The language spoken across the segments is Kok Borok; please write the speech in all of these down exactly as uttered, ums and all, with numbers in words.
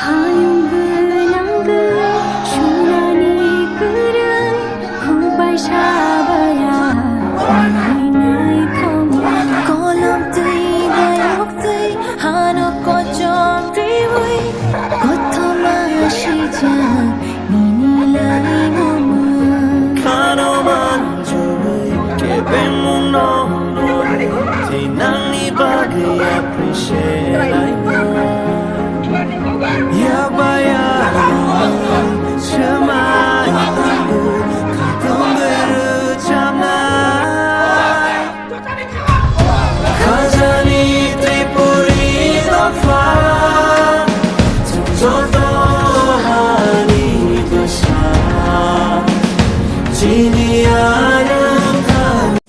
Hayung gwnang gwnang sunani kwrwi, hubai sabaya, nainai thangma. Kolom twi bayok twi hano kochom twiwi, kothoma sijak nini laimungma. Khano manjui kebengmungno nini thinangni bagwi appreciate lainai. Yakbaya swmai tangwi khatungwi rwchapnai. Khajani Tripuri dopha, chwng joto hani bwsa, chini ayang thani.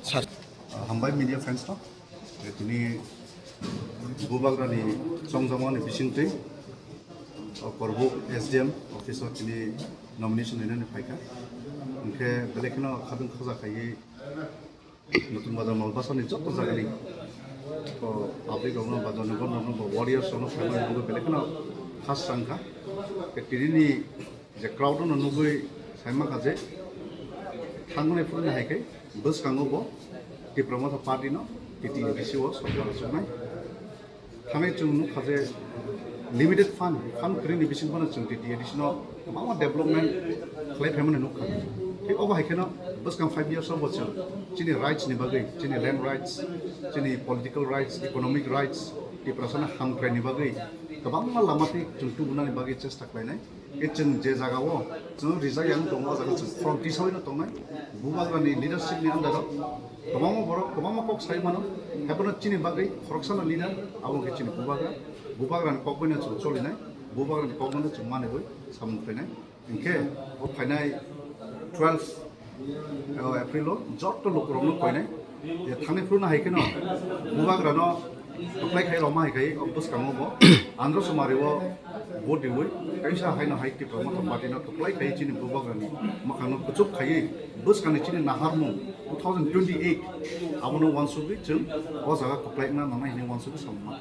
Sir. Hambai media friends no. Tini Bubagrani chongjamani bisingtwi, o, Korbuk S D M office o tini nomination rinani phaikha. Hwnkhe belai kheno khadung khaja khaiwi Nutun Bazar Malbasani joto jagani, o, public rokno ba jonogon rokno ba warriors rokno phaimani bagwi belai kheno khas changkha. Tei tinini je crowd no nugwi sai mankha je thangnai phuru hai khe bwskango bo Tipra Motha Party no T T A D C o sorkar rwchapnai. Thangwi chwng nukha je limited fund, fund kwrwini bising phano chwng T T A D C no kwbangma development khlai phaimani nukha. Thik obo hai kheno bwskang five years o bo chwng chini rights ni bagwi, chini land rights, chini political rights, economic rights, Tiprasano hamkraini bagwi kwbangma lama twi chwng tubunani bagwi chesta khlainai. Khe chwng je jagao chwng rijak yang tongo, o jaga chwng front tisawino tongnai. Bubagrani leadership ni under o kwbangma borok kwbangma kok sai mano. Haiphano chini bagwi khoroksano leader, abo khe chini Bubagra. Bubagrani kok baino chwng cholinai, Bubagrani kok baino chwng manwi samung khlainai. Hinkhe o phainai twelve o April o joto lukurokno koinai je thangwi phuru no hai kheno Bubagrano kwplai khai rwma hai khai o bwskango bo Andhra Sumari o vote riwi kaisa haino hai Tipra Motha Party no kwplai khai chini Bubagrani mwkhangno kuchuk khaiwi bwskangni chini naharmung two thousand twenty-eight abono uansugwi chwng o jaga kwplai wngna nangnai hinwi uansugwi samung ma.